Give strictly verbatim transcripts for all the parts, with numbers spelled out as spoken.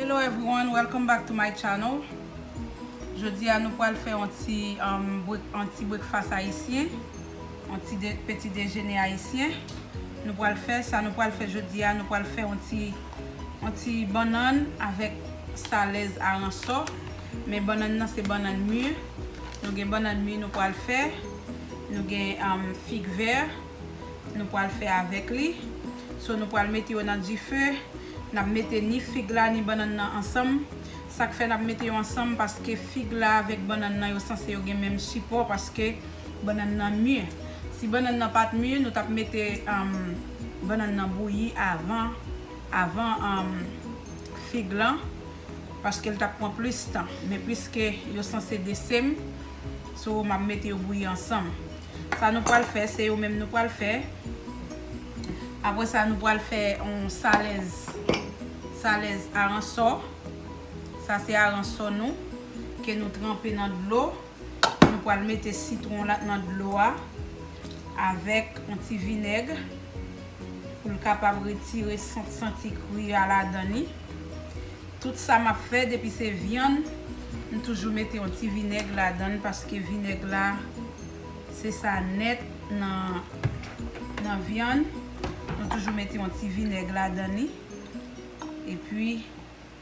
Hello everyone, welcome back to my channel. Jodi a nou pral fè yon ti, um, break- yon ti breakfast ayisyen, yon ti de- peti dejene ayisyen. Nou pral fè sa, nou pral fè jodi a, nou pral fè yon ti, yon ti bannann avèk salèz aransò. Men bannann nan se bannann mir. Nou gen bannann mir nou pral fè. Nou gen, um, fig vè. Nou pral fè avèk li. So, nou pral mete yo nan dife. N ap mete ni fig la, ni bannann nan ansanm. Sa k fè n ap mete yo ansanm, paske fig la avèk bannann nan, yo sanse yo gen menm sipò, paske bannann nan mir. Si bannann nan pa t mir, nou t ap mete, um, bannann nan bouyi avan, avan, um, fig lan, paske l t ap pran plis tan. Men piske yo sanse de sem, so, m ap mete yo bouyi ansanm. Sa nou pral fè, se yo menm nou pral fè. Apre sa, nou pral fè yon salèz, salèz aransò. Sa se aransò nou, ke nou tranpe nan dlo. Nou pral mete sitwon la nan dlo a, avèk yon ti vinèg, pou l kapab retire sant santi kri a ladan li. Tout sa m ap fè, depi se vyann, m toujou mete yon ti vinèg ladan l, paske vinèg la, se sa nèt nan, nan vyann. Nou toujou mete yon ti vinèg ladan li. Epi,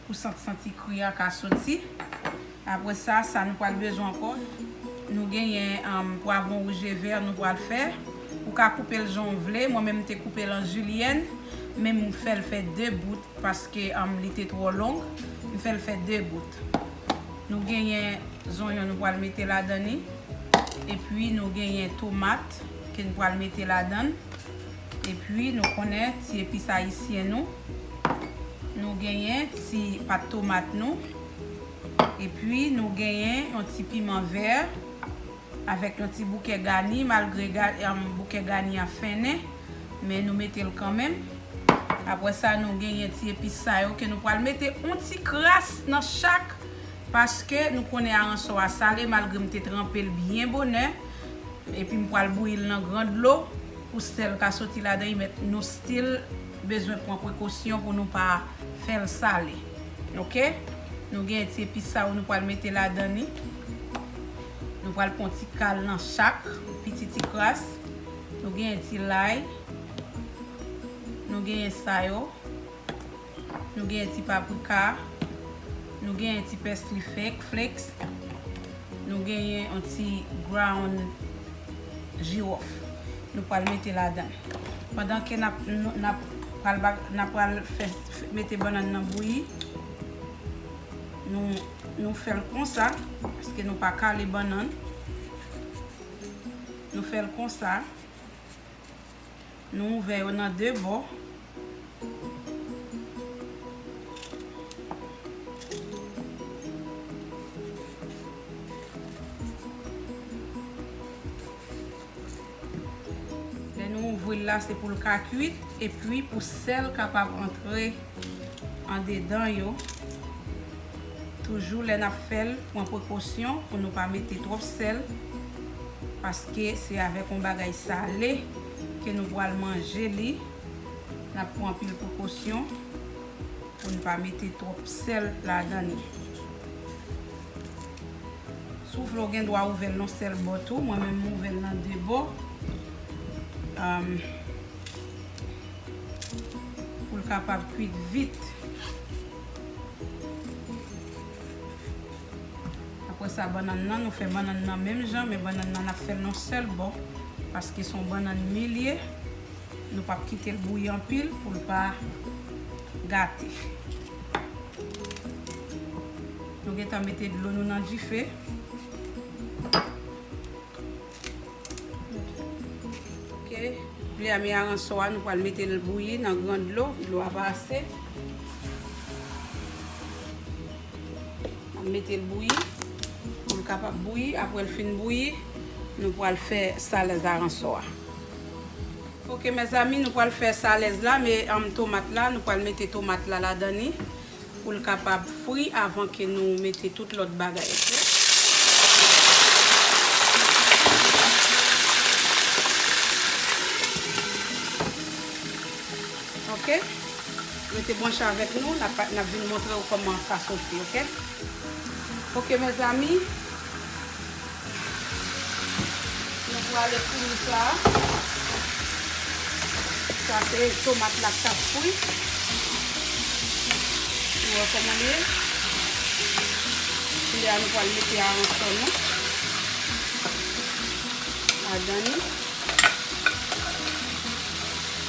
pou sant santi kri a ka soti. Apre sa, sa nou pral bezwen ankò. Nou genyen, um, pwavwon wouj e vè nou pral fè. Ou ka koupe l jan w vle. Mwen menm, m te koupe l an jilyèn, men m fè l fè de bout paske, um, li te twò long. M fè l fè de bout. Nou genyen zonyon nou pral mete ladan li. Epi nou genyen tomat ke nou pral mete ladan l. Epi nou konnen ti epis ayisyen nou. Nou genyen ti pat tomat nou. Epi nou genyen yon ti piman vè avèk yon ti bouke gani, malgre ga- em, bouke gani a fennen, men nou mete l kanmenm. Apre sa, nou genyen ti epis sa yo ke nou pral mete yon ti kras nan chak, paske nou konnen aransò a sale, malgre m te tranpe l byen bonè. Epi m pral bouyi l nan gran dlo pou sèl ka soti ladan li, men nou still bezwen pran prekosyon pou nou pa fè l sale. Oke? Nou gen ti epis sa yo nou pral mete ladan li. Nou pral pran ti kal nan chak, piti ti kras. Nou gen ti lay. Nou gen sa yo. Nou genyen ti paprika, nou genyen ti pèsli fek, flakes, nou genyen yon ti ground jiwòf. Nou pral mete ladan. Pandan ke n ap, nou, n ap pral ba- n ap pral fè, fè, mete bannann nan bouyi, nou, nou fè l konsa, paske nou pa kale bannann. Nou fè l konsa. Nou ouvè yo nan de bò. Lè nou ouvri l la, se pou l ka kwit, epi pou sèl kapab antre andedan yo. Toujou lè n ap fè l, pran prekosyon pou nou pa mete twòp sèl, paske se avèk yon bagay sale ke nou pral manje li. N ap pran anpil prekosyon pou n pa mete twòp sèl ladan li. Si w vle, w gen dwa ouvè l nan sèl bò tou. Mwen menm, m ouvè l nan de bò. Am, pou l kapab kwit vit. Apre sa, bannann nan, nou fè bannann nan menm jan, men bannann nan, n ap fè l nan sèl bò, paske se yon bannann mi l ye. Nou p ap kite l bouyi anpil pou l pa gate. Nou gentan mete dlo nou nan dife. Ok. Blé a mi aransò a, nou pral mete l bouyi nan gran dlo. Dlo a pa ase. N ap mete l bouyi. Pou l kapab bouyi. Apre l fin bouyi, nou pral fè salèz aransò a. Ok, mezanmi, nou pral fè salèz la, men, em, tomat la, nou pral mete tomat la ladan li. Pou l kapab fri avan ke nou mete tout lòt bagay, oke? Oke? Rete branche avèk nou, n ap, n ap vin montre w kòman sa soti, oke? Oke, mezanmi, nou prale fini sa. Sa se tomat la k ap fri. Nou wè kòman l ye. Kounye a, nou pral mete aransò nou ladan li.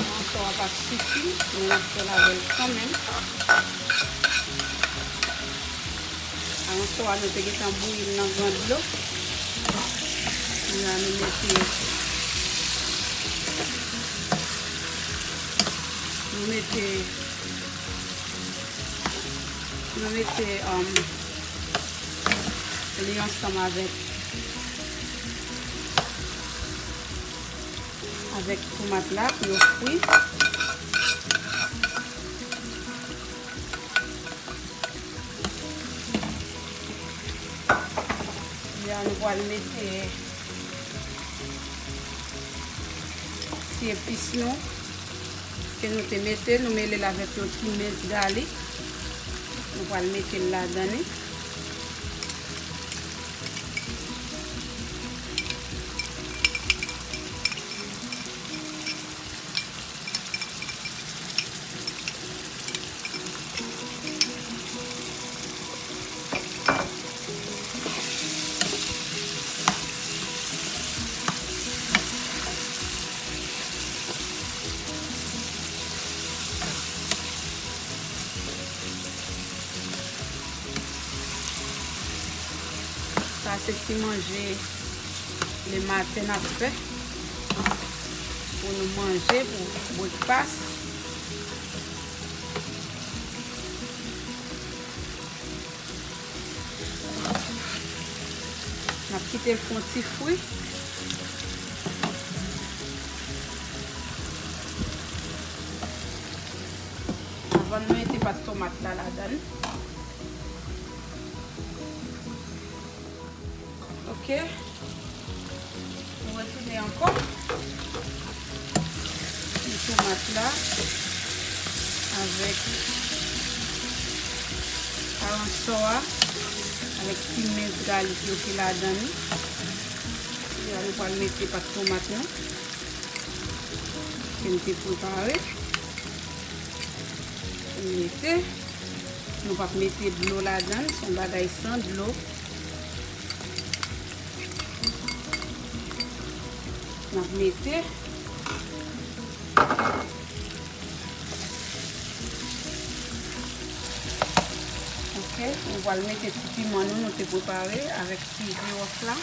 Aransò a pa sifi, men n ap fè l avè l kanmenm. Aransò a, nou te gentan bouyi l nan gran dlo. Kounye a, nou mete, nou mete, nou mete, um, li ansanm avèk, avèk tomat la pou yo fri. Kounye a, nou pral mete ti epis nou ke nou te mete, nou mele l avèk yon ti mens galik. Nou pral mete l ladan li. Sa se ti manje lematen n ap fè pou nou manje pou brekfas. N ap kite l fè yon ti fri. Avan n mete pat tomat la ladan l. Oke. Nou retounen ankò. Ti tomat la avèk aransò a, avèk ti mens galik yo ki ladan li. Kounye a, nou pral mete pat tomat nou ke n te prepare. Mete. Nou p ap mete dlo ladan l, se yon bagay san dlo. N ap mete. Oke, nou pral mete ti piman nou, nou te prepare avèk ti jiwòf la.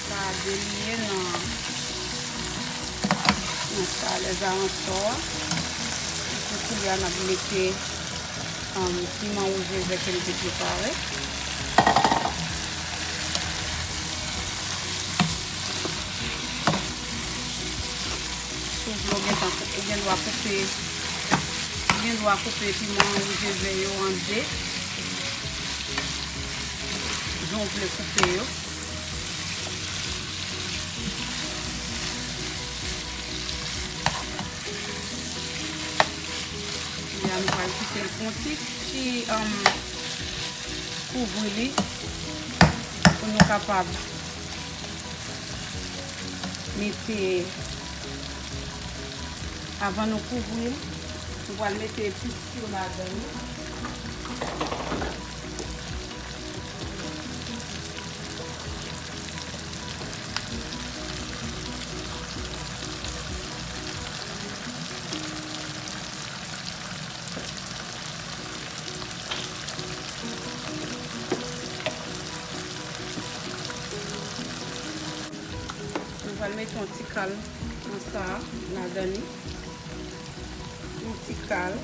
Sa a deliye nan, nan sa, lè zaransò a. Epi kounye a, n ap mete, um, piman wouj vè ke n te prepare. Si w vle, w gen tan, ou gen dwa koupe, ou gen dwa koupe piman wouj vè yo an de, jan w vle koupe yo. Kounye a, nou pral kite l pou yon ti, ti, um, kouvri li pou nou kapab mete, avan nou kouvri l, nou pral mete epis yo ladan li. Nou pral mete yon ti kal nan sa a, ladan li. Yon ti kal.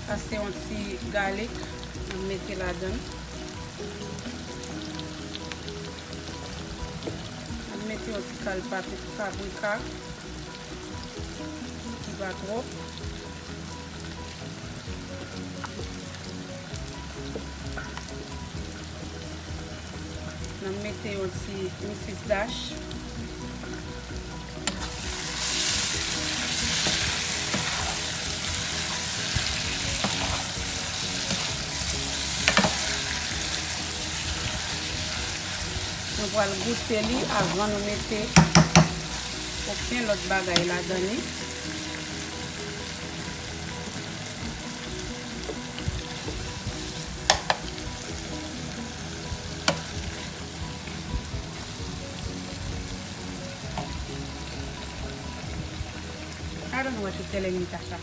Sa se yon ti galik, m mete ladan. M mete yon ti kal papi-, paprika, ki pa twòp. N ap mete yon ti misis dach. Nou pral goute li avan nou mete okenn lòt bagay ladan li. I don't know what you're telling me, Tasha.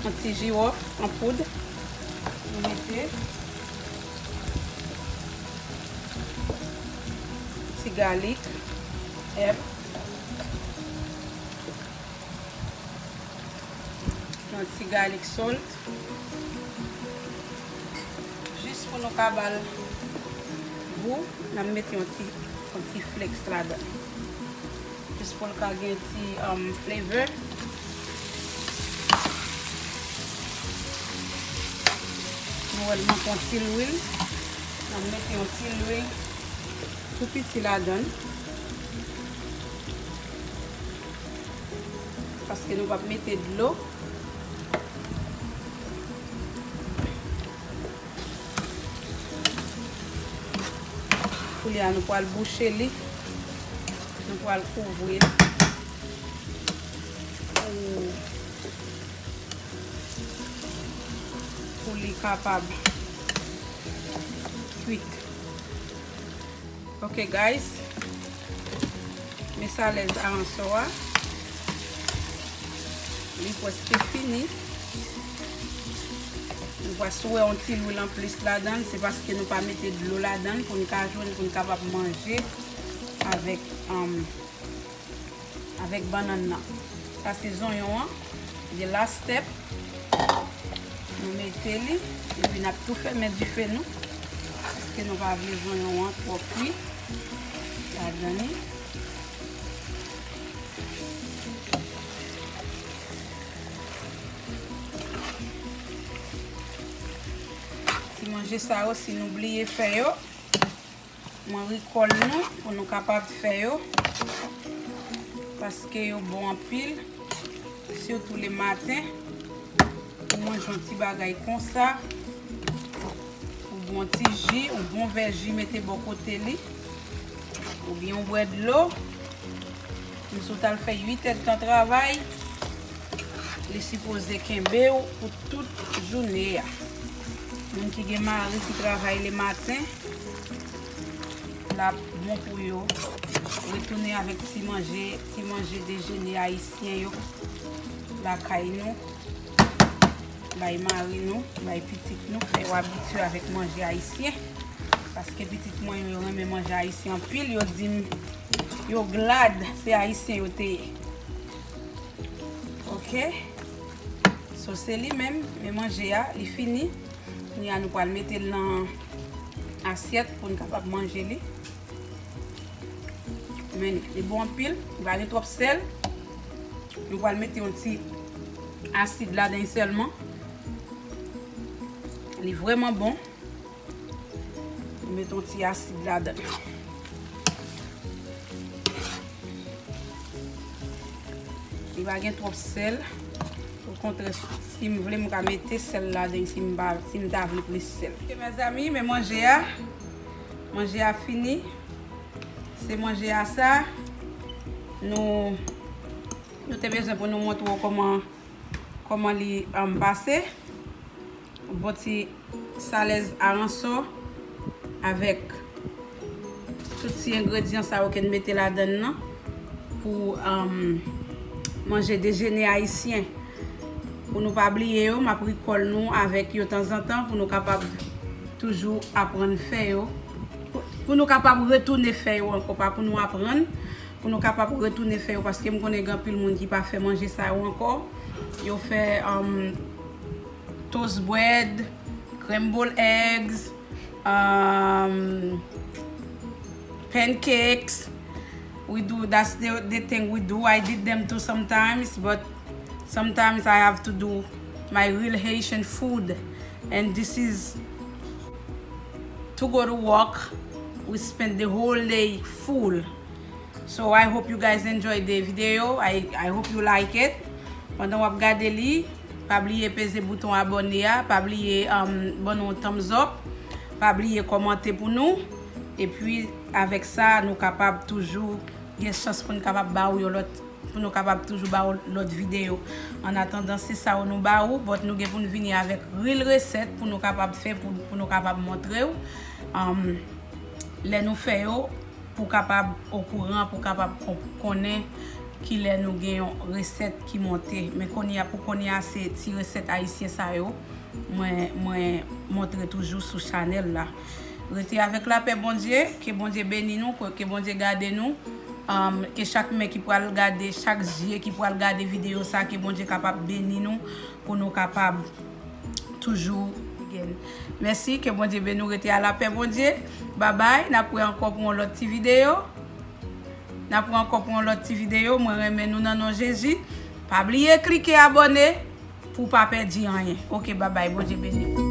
Yon ti jiwòf an poud. Nou mete ti galik, èb. Yon ti galik salt. Jis pou nou ka ba l gou, n ap mete yon ti, yon ti flakes ladan. Jis pou l ka gen ti, um, flavor. Nou wè l manke yon ti lwil. N ap mete yon ti lwil tou piti ladan. Paske nou p ap mete dlo. Koulye a, nou pral bouche li. Nou pral kouvri l pou, pou li kapab kwit. Ok, guys. Men salèz aransò a. Li prèske fini. Nou va sou wè yon ti lwil anplis ladan l. Se paske nou pa mete dlo ladan l pou n ka jwenn, pou n kapab manje avèk, um, avèk bannann nan. Sa se zonyon an. The last step. Nou mete li. Epi n ap tou fèmen dife nou. Paske nou pa vle zonyon an twò kwi ladan li. Ti manje sa yo, si nou bliye fè yo, mwen rikòl nou pou nou kapab fè yo, paske yo bon anpil, sitou le maten, pou manje yon ti bagay konsa, ou bon ti ji, yon bon vè ji mete bò kote li, oubyen w bwè dlo. Menm si w t al fè uit èdtan travay, li sipoze kenbe w pou tout jounen an. Moun ki gen mari ki travay le maten, l ap bon pou yo retounen avèk ti manje, ti manje dejene ayisyen yo lakay nou, bay mari nou, bay pitit nou, fè yo abitye avèk manje ayisyen. Paske pitit mwen yo, yo renmen manje ayisyen anpil, yo di m yo glad se ayisyen yo te ye. Ok. So, se li menm, men manje a, li fini. Kounye a, nou pral mete l nan asyèt pou n kapab manje li. Men li bon anpil, li pa gen twòp sèl. Nou pral mete yon ti asid ladan sèlman. Li vrèman bon. Mete yon ti asid ladan. Li pa gen twòp sèl. Okontrè, si m vle, m ka mete sèl ladan si m pa, si m ta vle plis sèl. Ok, mezanmi, men manje a. Manje a fini. Se manje a sa. Nou, nou te bezwen pou nou montre w kòman, kòman li, um, pase. Bon ti salèz aransò avèk tout ti engredyan sa yo ke n mete ladan l nan pou, um, manje dejene ayisyen. Pou nou pa bliye yo, m ap rikòl nou avèk yo tanzantan pou nou kapab toujou aprann fè yo. Pou, pou nou kapab retounen fè yo ankò, pa pou nou aprann, pou nou kapab retounen fè yo, paske m konnen gen anpil moun ki pa fè manje sa yo ankò. Yo fè um, toast bread, scrambled eggs, um, pancakes. We do, that's the, the thing we do. I did them too sometimes, but sometimes I have to do my real Haitian food. And this is to go to work. We spend the whole day full. So I hope you guys enjoy the video. I, I hope you like it. Pandan w ap gade li, pa bliye peze bouton abòne a, pa bliye um, ban nou thumbs up, pa bliye kòmante pou nou. Epi avèk sa, nou kapab toujou gen chans pou n kapab ba ou yon lòt, pou nou kapab toujou ba ou lòt videyo. An atandan, se sa yo nou ba ou, but nou gen pou n vini avèk real resèt pou nou kapab fè, pou, pou nou kapab montre w. Um, lè nou fè yo, pou kapab okouran, pou kapab konnen kilè nou gen yon resèt ki monte. Men kounye a, pou kounye a, se ti resèt ayisyen sa yo mwen mwen montre toujou sou chanèl la. Rete avèk lapè Bondye, ke Bondye beni nou, ke Bondye gade nou. Um, ke chak men ki pral gade, chak zye ki pral gade videyo sa, ke Bondye kapab beni nou pou nou kapab toujou gen. Mèsi, ke Bondye beni nou, rete a lapè Bondye. Babay, n ap wè ankò pou yon lòt ti videyo. N ap wè ankò pou yon lòt ti videyo. Mwen renmen nou nan non Jezi. Pa bliye klike abòne pou w pa pèdi anyen. Oke, babay, Bondye beni w.